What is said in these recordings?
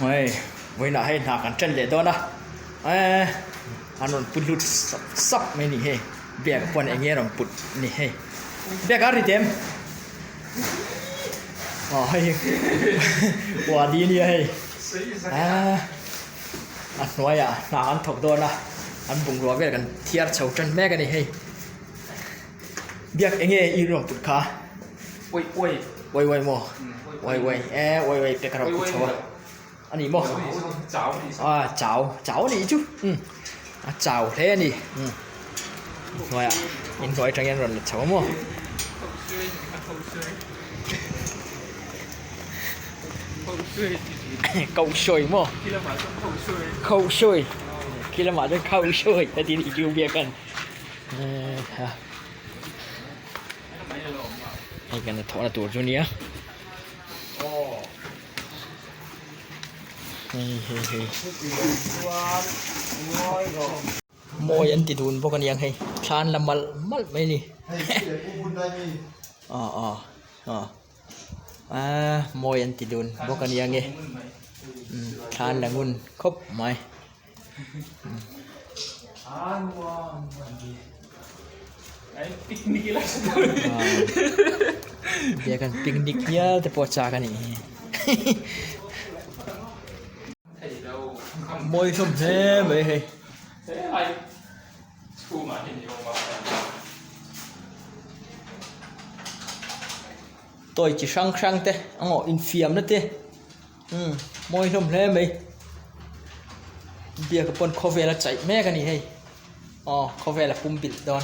Hei vawiinah hei hna kan ṭan leh dawn a eee an rawn put lut sap sap mai a ni hei biak pawn eng nge a rawn put a ni hei biak a ri tem aw hei wadi a nia hei eee a hnuaiah hna an thawk dawn a an bungrua vel kan thiar chho ṭan mek a ni hei. Biak eng nge i rawn put kha? Uai uai. Uai uai maw? Uai uai e uai uai te ka rawn put chho a. A ni maw? Chau. A chau chau a nih chu. Um a chau hle a ni. Um hnuaiah inhnuai atang hian rawn let chho a maw? Kohhruai maw? Kohhruai. Khi lamah chuan Kohhruai a ti a nih chu biak an. Hei kan hnathawhna tur chu nia hei hei hei mawi an ti dun bawk aniang hei thla an la malh malh mai a ni aw aw aw aaa mawi an ti dun bawk aniang e thla an la ngun khawp mai. Bia kan picnic hial te pawh a chak a nih hi mawi hlawm hle mai hei. Toy chi hrang hrang te a ngawh infiamna te. Umm mawi hlawm hle mai biaka pawn khawvel a chaih mek a ni hei aw khawvel a pum bilh dawn.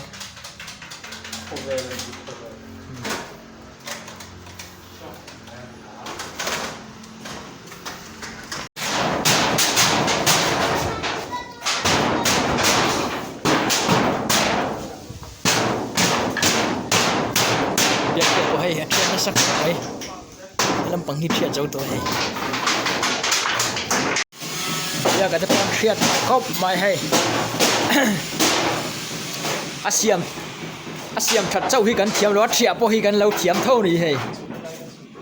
Biak te pawh hei a thiat nasa khawp mai. He lampang hi hriat zo tawh hei biaka te pawh an hriat khawp mai hei a siam a siam that chauh hi kan thiam lo a thiah pawh hi kan lo thiam tho a ni hei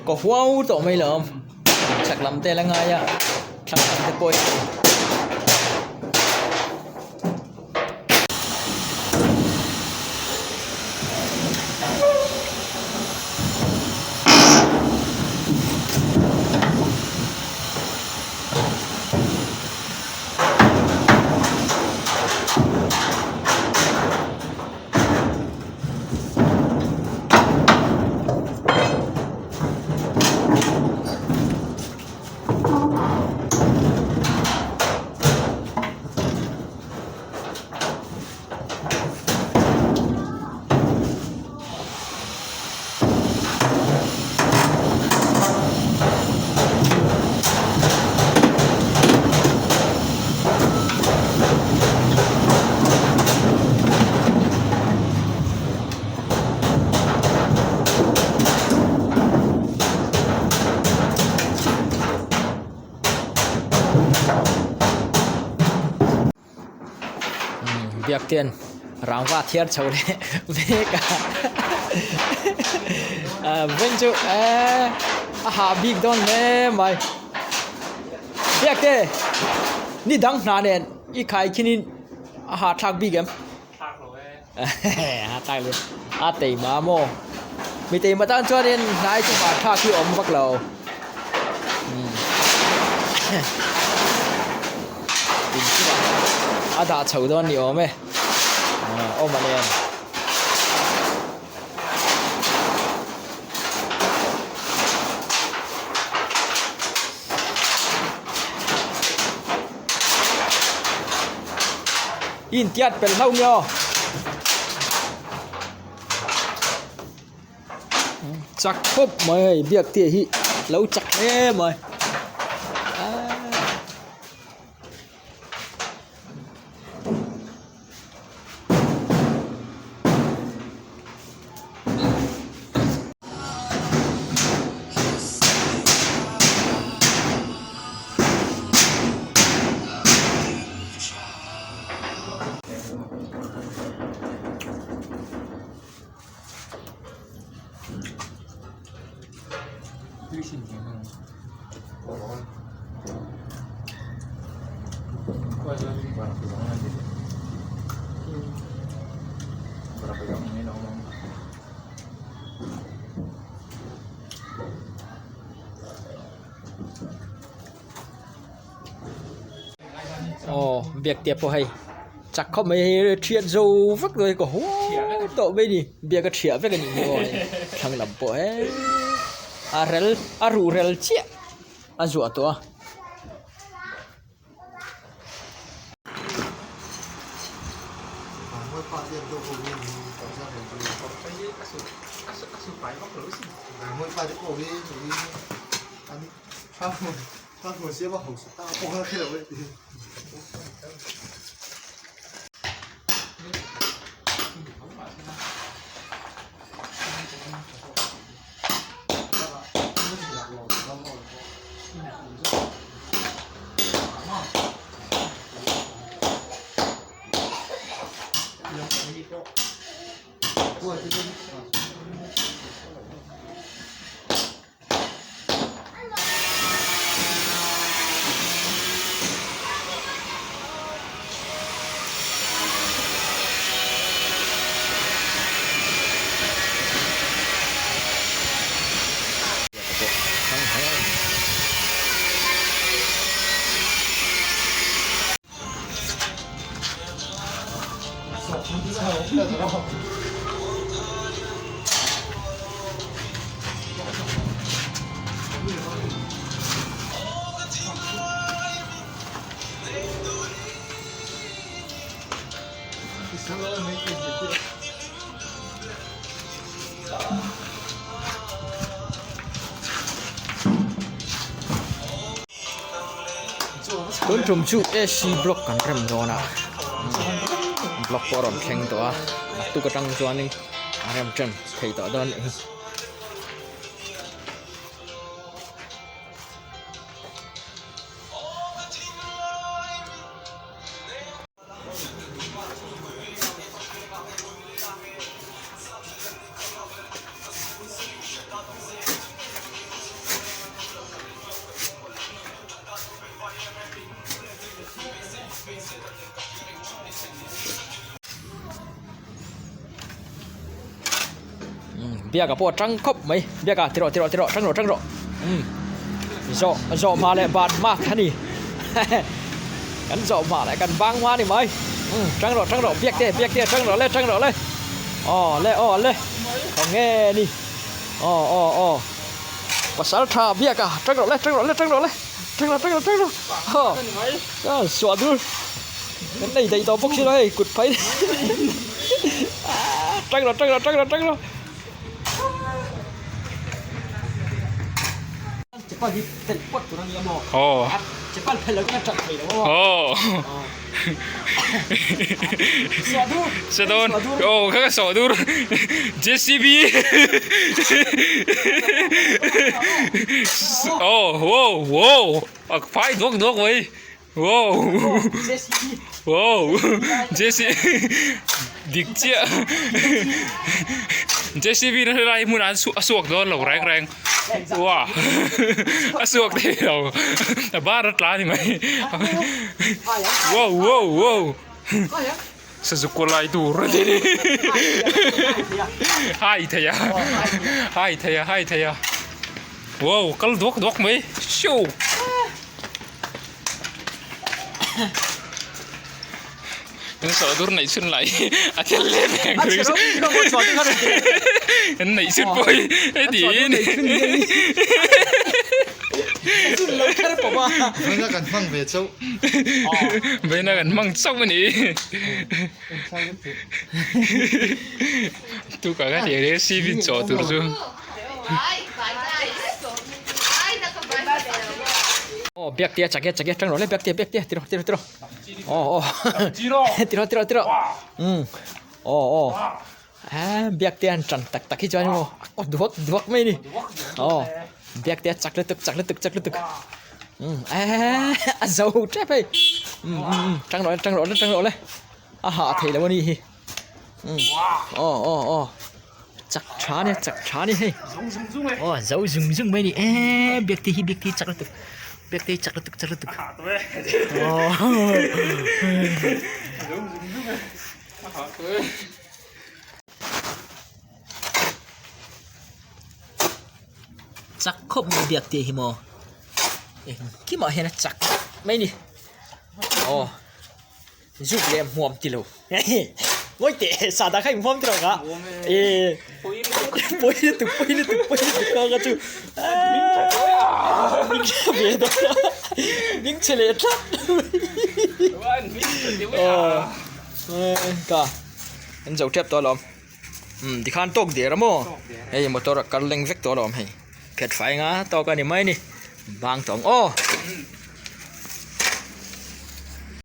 kaw huau tawh mai lo chhak lam te la ngai a thlang lam te pawh hi. Biak ten rangva a thiar chho leh mek a ah vawiin chu eee a hah bik dawn hle mai biak te ni dang hna nen i khai khinin a hahthlak bik em. A thlak lo a teima maw mi teima tan chuanin hnai chu hmar thlak hi a awm vak lo in chungah a dah chho dawn ni awm e awm a nen. I intiat pelh hlauh nge aw chak khawp mai hei biak te hi lo chak hle mai. Aw biak te pawh hei chak khawp mai hei thiat zo vek dawn ka haw tawh mai ni biak a thiah vek a nih hi aw hei thlang lam pawh he a rel a ruh rel chiah a zuah tawh a. Tun tum chu AC block kan rem dawn a block pawh a rawn thleng tawh a naktuk atang chuanin a rem tan thei tawh dawn a ni. Biaka pawh a tang khawp mai biaka ti rawh ti rawh ti rawh tang rawh tang rawh umm zawh zawh hma leh ban hma a ni kan zawh hma leh kan bang hma a ni mai umm tang rawh tang rawh biak te biak te tang rawh le tang rawh le aw le aw le khawnge ni aw aw aw. Pasal tha biak a tang rawh le tang rawh le tang rawh le tang rawh tang rawh tang rawh haw suah dur kan nei daih tawh bawk si lo hei kut phai tang rawh tang rawh tang rawh tang rawh chapal hi phelh pawt tur a ni a maw chapal phelh lo chuan a chat thei lo a maw Sawh dur aw kha ka sawh dur JCB aw wow wow a phai duak duak mai wow wow JC dik chiah JCB na helai hmunah a suak dawn lo reng reng. Wow a suak thei lo a bar a tla a ni mai wow wow wow sazu kaw lai tur a ni hai thei a hai thei a hai thei a wow kal duak duak mai show. Kan sawh dur neih chhun lai hi a thil lem em ka ring kan neih chhun pawh hi heti in Vawiina kan hmang ve chauh Vawiina kan hmang chauh a ni tukah ka tih reng CV chawh tur chu. Aw biak te a chak e chak e tang rawh le biak te biak te ti rawh ti rawh ti rawh aw aw ti rawh ti rawh ti rawh umm aw aw ah biak te an tan tak tak hi chuan maw a kaw duak duak mai a ni aw biak te a chak lutuk chak lutuk chak lutuk umm ah a zo tep hei umm umm tang rawh le tang rawh le tang rawh le a hah thei lo a ni hi umm aw aw aw. Chak tha ania chak tha ani hei aw zo zung zung mai a ni eee biak te hi biak te hi chak lutuk Pek te hi chak lutuk chak lutuk. Chak khawp mai biak te hi maw engkimah hian a chak mai a ni aw zuk leh hmuam ti lo ngawi teh sahdah kha inhmuam ti lo ka eh pawi lutuk pawi lutuk pawi lutuk ka ka chu min hre ve dawn a min che leh tlat aw ka an zo tep tawh alawm. Umm tikhan tawk der a maw hei motor a kal leng vek tawh alawm hei phet fai nga tawk a ni mai a ni bang tawh ang aw.